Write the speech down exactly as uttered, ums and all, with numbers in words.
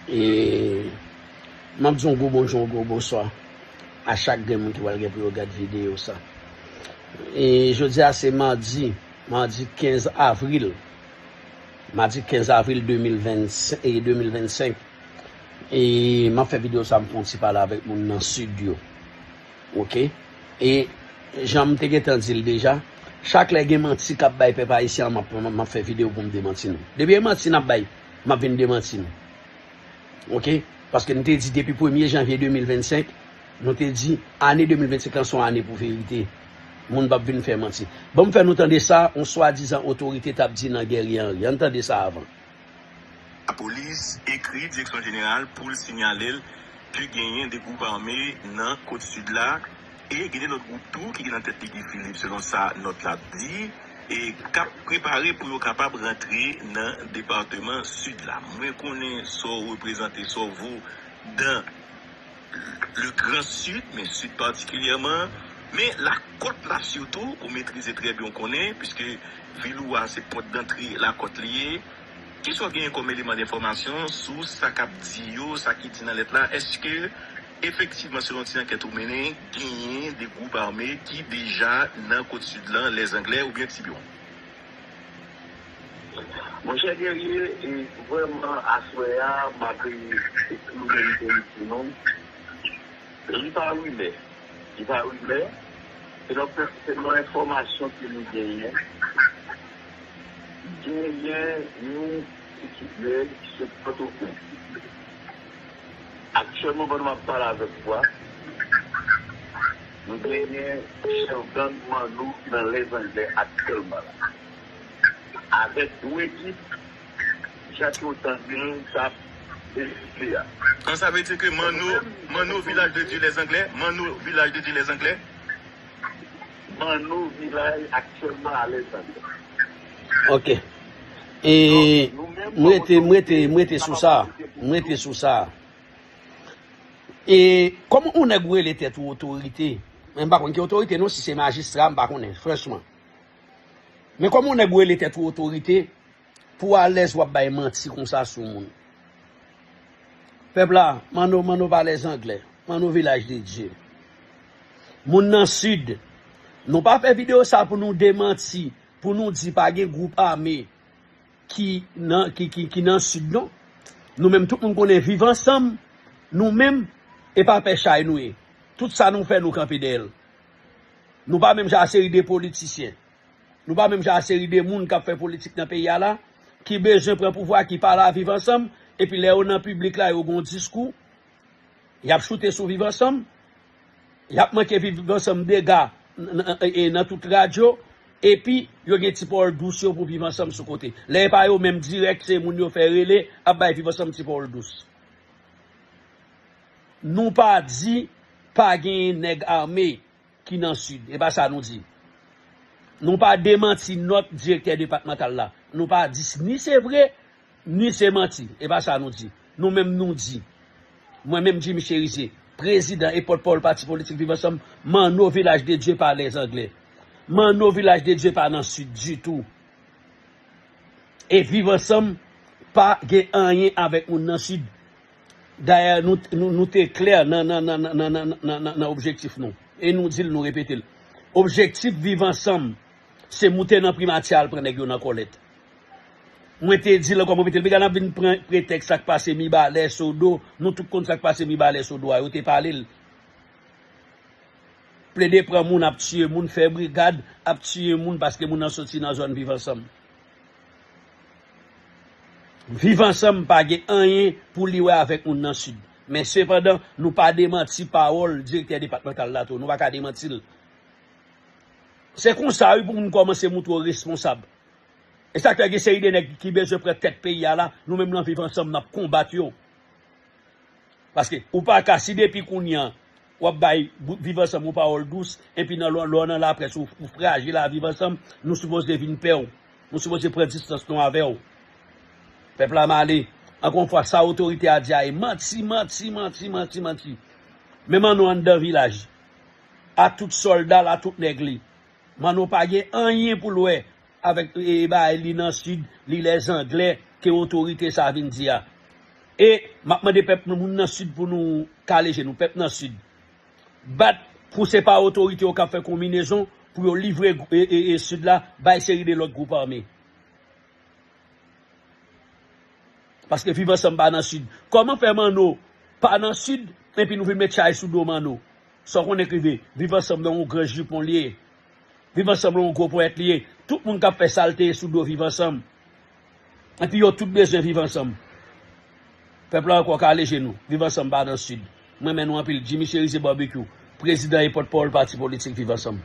E m ap di yon gwo bonjou, yon gwo bonswa a chak grenn moun ki pral gen pou yo gad videyo sa. E jodi a se madi, madi kenz avril. Madi kenz avril de mil vennsenk, e de mil vennsenk. E m ap fè videyo sa, m fè yon ti pale avèk moun nan Sid yo. Oke? E jan m te gentan di l deja, chak lè gen manti k ap bay pèp ayisyen an, m ap, m ap fè videyo pou m demanti nou. Depi e manti n ap bay, m ap vin demanti nou. Oke? Paske n te di depi premye janvye de mil vennsenk, nou te di ane de mil vennsenk lan se yon ane pou verite. Moun p ap vin fè manti. Ban m fè nou tande sa yon swadizan otorite t ap di nan Guerrier Henry. Ann tande sa avan. Lapolis ekri Direksyon Jeneral pou l siyale l ke genyen de gwoup ame nan Kot Sid la e gen de lòt gwoup tou ki gen nan tèt li Guy Philippe, selon sa nòt la di, e k ap prepare pou yo kapab rantre nan depatman Sid la. Mwen konnen sa w reprezante, sa w vo dan le Grand Sud, men Sid patikilyèman, men lakòt la sitou, ou metrize trè byen, ou konnen, piske vil ou a se pòt dantre lakòt li ye. Kisa w genyen kòm eleman denfòmasyon sou sa k ap di yo, sa ki di nan lèt la? Èske efektivman, selon ti ankèt ou mennen, genyen de gwoup ame ki deja nan Kot Sid lan, Lèzanglè oubyen Tibiwon? Monchè Guerrier, e vrèman aswè a, m ap ekri yon verite nou. Li pa rimè. Li pa rimè. Selon, selon enfòmasyon ke nou genyen, genyen yon ekip nèg ki sot Pòtoprens. Aktyèlman, pandan m ap pale avèk ou a, nou genyen chèf gang Manno ki nan Lèzanglè aktyèlman la. Avèk yon ekip, jan ke w tande l, k ap dezifle a. An, sa vle di ke Manno, Manno Vilaj de Dye Lèzanglè, Manno Vilaj de Dye Lèzanglè? Manno Vilaj aktyèlman a Lèzanglè. Ok. E m rete, m rete, m rete sou sa. M rete sou sa. E kòman yon nèg ou rele tèt ou otorite? Men m pa konn ki otorite non, si se majistra, m pa konnen, franchman. Men kòman yon nèg ou rele tèt ou otorite, pou alèz w ap bay manti konsa sou moun? Pèp la, Manno, Manno pa Lèzanglè, Manno Vilaj de Dye. Moun nan Sid, nou pa fè videyo sa pou nou demanti, pou nou di pa gen gwoup ame ki nan, ki, ki, ki nan Sid non. Nou menm, tout moun konnen Viv Ansanm, nou menm, e pa pè chay nou ye. Tout sa nou fè, nou kanpe dèyè l. Nou pa menm jan a seri de politisyen. Nou pa menm jan a seri de moun k ap fè politik nan peyi a la, ki bezwen pran pouvwa, ki pale a Viv Ansanm, epi lè yo nan piblik la, yo gen yon diskou, y ap choute sou Viv Ansanm, y ap manke Viv Ansanm dega n-, n-, e, nan tout radyo, epi yo gen ti pawòl dous yo pou Viv Ansanm sou kote. Lè e pa yo menm dirèk, se moun yo fè rele, ap bay Viv Ansanm ti pawòl dous. Nou pa di pa genyen nèg ame ki nan Sid. E pa sa nou di. Nou pa demanti nòt direktè depatmantal la. Nou pa di s-, ni se vre, ni se manti. E pa sa nou di. Nou menm nou di. Mwen menm Jimmy Chérizier, prezidan e pòtpawòl pati politik Viv Ansanm, Manno Vilaj de Dye pa Lèzanglè. Manno Vilaj de Dye pa nan Sid ditou. E Viv Ansanm pa gen anyen avèk moun nan Sid. Dayè, nou, nou, nou te klè nan, nan, nan objektif nou. E nou di l, nou repete l. Objektif Viv Ansanm, se moute nan primati a al pran nèg yo nan kòlèt. Mwen te di l ankò, mwen repete l, piga n ap vin pran pretèks sa k pase Mibalè, Sodo, nou tout konn sa k pase Mibalè, Sodo a, yo te pale l. Plede pran moun ap tiye moun, fè brigad ap tiye moun paske moun nan soti nan zòn Viv Ansanm. Viv Ansanm pa gen anyen pou li wè avèk moun nan Sid. Men sepandan, nou pa demanti pawòl direktè depatmantal la tou. Nou pa ka demanti l. Se konsa wi pou moun kòmanse moutre w responsab. E sa k fè gen seri de nèg ki bezwen pran tèt peyi a la, nou menm nan Viv Ansanm, n ap konbat yo. Paske ou pa ka, si depi kounye a, w ap bay Viv Ansanm yon pawòl dous, epi nan lè, lè w nan laprès, ou, ou frajil a Viv Ansanm, nou sipoze vin pè w. Nou sipoze pran distans nou avè w. Pèp la male. Ankò yon fwa, sa otorite a di a e manti, manti, manti, manti, manti. Men Manno anndan vilaj, a tout sòlda l, a tout nèg li. Manno pa gen anyen pou l wè avèk, e, e, bagay li nan Sid, li Lèzanglè, ke otorite sa vin di a. E m ap mande pèp nou, moun nan Sid, pou nou kale je nou. Pèp nan Sid, bat pou se pa otorite yo k ap fè konbinezon pou yo livre e, e, e Sid la bay seri de lòt gwoup ame. Paske Viv Ansanm pa nan Sid. Kòman fè Manno pa nan Sid, epi nou vin met chay sou do Manno? Sa w konnen k rive? Viv Ansanm nan yon gran jipon li ye. Viv Ansanm nan yon gwo ponyèt li ye. Tout moun k ap fè salte sou do Viv Ansanm. Epi yo tout bezwen Viv Ansanm. Pèp la ankò kale je nou. Viv Ansanm pa nan Sid. Mwen renmen nou anpil. Jimmy Cherizier Barbecue, prezidan e pòtpawòl pati politik Viv Ansanm.